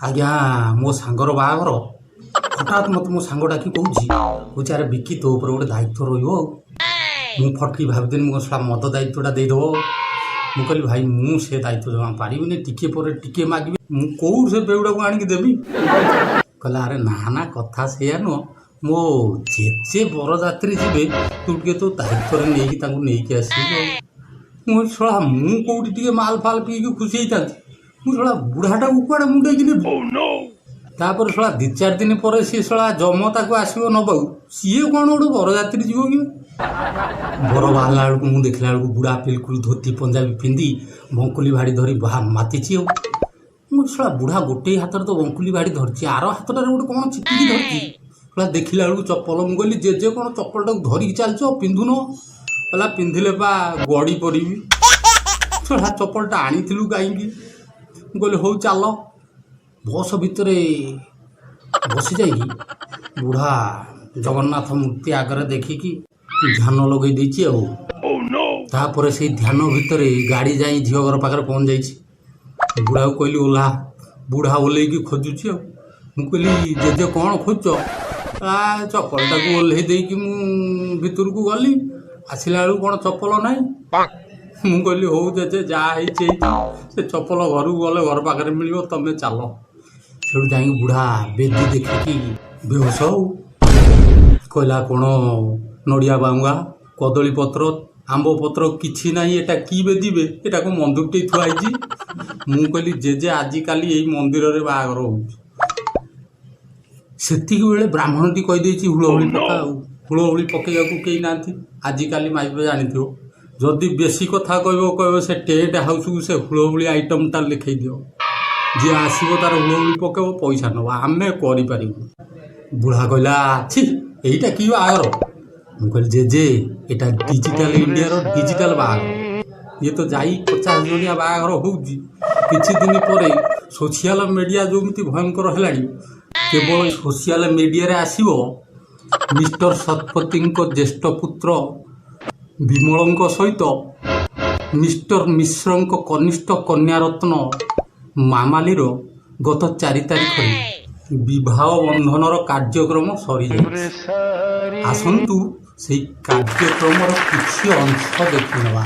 ଆଜ୍ଞା, ମୋ ସାଙ୍ଗର ବାହାଘର। ହଠାତ୍ ମୋତେ ମୋ ସାଙ୍ଗ ଡାକି କହୁଛି, ଆରେ ବିକି, ତୋ ଉପରେ ଗୋଟେ ଦାୟିତ୍ୱ ରହିବ। ଆଉ ମୁଁ ଫଟକି ଭାବିଦେଲି, ମୁଁ ଶଳା ମଦ ଦାୟିତ୍ୱଟା ଦେଇଦେବ। ମୁଁ କହିଲି, ଭାଇ, ମୁଁ ସେ ଦାୟିତ୍ୱ ଜମା ପାରିବିନି। ଟିକେ ପରେ ଟିକେ ମାଗିବି, ମୁଁ କୋଉଠୁ ସେ ବେଉଡ଼ାକୁ ଆଣିକି ଦେବି? କହିଲା, ଆରେ ନା ନା, କଥା ସେଇଆ ନୁହଁ, ମୋ ଜେଜେ ବରଯାତ୍ରୀ ଯିବେ, ତୁ ଟିକେ ତୋ ଦାୟିତ୍ୱରେ ନେଇକି ତାଙ୍କୁ ନେଇକି ଆସିବୁ। ଆଉ ମୁଁ ଶଳା, ମୁଁ କୋଉଠି ଟିକେ ମାଲ ଫାଲ ପିଇକି ଖୁସି ହେଇଥାନ୍ତି, ମୁଁ ଶଳା ବୁଢ଼ାଟାକୁ କୁଆଡ଼େ ମୁଣ୍ଡେଇକି ନେବି? ତାପରେ ଶଳା 2-4 ଦିନ ପରେ ସିଏ ଶଳା ଜମ ତାକୁ ଆସିବ ନବାକୁ, ସିଏ କ'ଣ ଗୋଟେ ବରଯାତ୍ରୀ ଯିବ କି? ବର ବାହାରିଲା ବେଳକୁ ମୁଁ ଦେଖିଲା ବେଳକୁ ବୁଢ଼ା ବିଲକୁଲ ଧୋତି ପଞ୍ଜାବୀ ପିନ୍ଧି ବଙ୍କୁଲି ଭାଡ଼ି ଧରି ମାତିଛି। ଆଉ ମୁଁ ଶଳା ବୁଢ଼ା ଗୋଟେ ହାତରେ ତ ବଙ୍କୁଲି ଭାଡ଼ି ଧରିଛି, ଆର ହାତଟାରେ ଗୋଟେ କ'ଣ ଚିପିକି ଧରିଛି। ଶଳା ଦେଖିଲା ବେଳକୁ ଚପଲ। ମୁଁ କହିଲି, ଜେଜେ, କ'ଣ ଚପଲଟାକୁ ଧରିକି ଚାଲିଛ, ପିନ୍ଧୁନ? କହିଲା, ପିନ୍ଧିଲେ ପା ଗଡ଼ି ପଡ଼ିବି। ଶଳା ଚପଲଟା ଆଣିଥିଲୁ କାହିଁକି? ମୁଁ କହିଲି, ହଉ ଚାଲ। ବସ ଭିତରେ ବସି ଯାଇକି ବୁଢ଼ା ଜଗନ୍ନାଥ ମୂର୍ତ୍ତି ଆଗରେ ଦେଖିକି ଧ୍ୟାନ ଲଗେଇ ଦେଇଛି। ଆଉ ତାପରେ ସେଇ ଧ୍ୟାନ ଭିତରେ ଗାଡ଼ି ଯାଇ ଝିଅ ଘର ପାଖରେ ପହଞ୍ଚି ଯାଇଛି। ବୁଢ଼ାକୁ କହିଲି, ଓହ୍ଲା। ବୁଢ଼ା ଓହ୍ଲେଇକି ଖୋଜୁଛି। ଆଉ ମୁଁ କହିଲି, ଜେଜେ, କ'ଣ ଖୋଜୁଛ? ଆ ଚପଲଟାକୁ ଓହ୍ଲେଇ ଦେଇକି ମୁଁ ଭିତରକୁ ଗଲି, ଆସିଲା ବେଳକୁ କ'ଣ ଚପଲ ନାହିଁ। ମୁଁ କହିଲି, ହଉ ଜେଜେ, ଯାହା ହେଇଛି ହେଇଛି, ସେ ଚପଲ ଘରକୁ ଗଲେ ଘର ପାଖରେ ମିଳିବ, ତମେ ଚାଲ। ସେଠୁ ଯାଇକି ବୁଢ଼ା ବେଦି ଦେଖିକି ବେହୋସ। ହଉ କହିଲା, କ'ଣ ନଡ଼ିଆ ବାଉଙ୍ଗା, କଦଳୀ ପତ୍ର, ଆମ୍ବ ପତ୍ର କିଛି ନାହିଁ, ଏଟା କି ବେଦିବେ? ଏଟା କ'ଣ ମନ୍ଦିରଟେ ଥୁଆ ହେଇଛି? ମୁଁ କହିଲି, ଜେଜେ, ଆଜିକାଲି ଏଇ ମନ୍ଦିରରେ ବାହାଘର ହଉଛି। ସେତିକି ବେଳେ ବ୍ରାହ୍ମଣଟି କହିଦେଇଛି, ହୁଳହୁଳି ପକା। ଆଉ ହୁଳହୁଳି ପକେଇବାକୁ କେହି ନାହାନ୍ତି। ଆଜିକାଲି ମାଇପ ଜାଣିଥିବ, ଯଦି ବେଶୀ କଥା କହିବ, କହିବ ସେ ଟେଣ୍ଟ ହାଉସକୁ ସେ ହୁଳହୁଳି ଆଇଟମଟା ଲେଖେଇ ଦିଅ, ଯିଏ ଆସିବ ତାର ହୁଳହୁଳି ପକେଇବ, ପଇସା ନେବ, ଆମେ କରିପାରିବୁ। ବୁଢ଼ା କହିଲା, ଛି, ଏଇଟା କି ବାହାଘର? ମୁଁ କହିଲି, ଜେଜେ, ଏଇଟା ଡିଜିଟାଲ ଇଣ୍ଡିଆର ଡିଜିଟାଲ ବାହାଘର। ଇଏ ତ ଯାଇ 50 ଜଣିଆ ବାହାଘର ହେଉଛି। କିଛି ଦିନ ପରେ ସୋସିଆଲ ମିଡ଼ିଆ ଯେମିତି ଭୟଙ୍କର ହେଲାଣି, କେବଳ ସୋସିଆଲ ମିଡ଼ିଆରେ ଆସିବ, ମିଷ୍ଟର ଶତପଥୀଙ୍କ ଜ୍ୟେଷ୍ଠ ପୁତ୍ର ବିମଳଙ୍କ ସହିତ ମିଷ୍ଟର ମିଶ୍ରଙ୍କ କନିଷ୍ଠ କନ୍ୟାରତ୍ନ ମାମାଲିର ଗତ 4 ତାରିଖରେ ବିବାହ ବନ୍ଧନର କାର୍ଯ୍ୟକ୍ରମ ସରିଯାଇଛି। ଆସନ୍ତୁ, ସେଇ କାର୍ଯ୍ୟକ୍ରମର କିଛି ଅଂଶ ଦେଖିନେବା।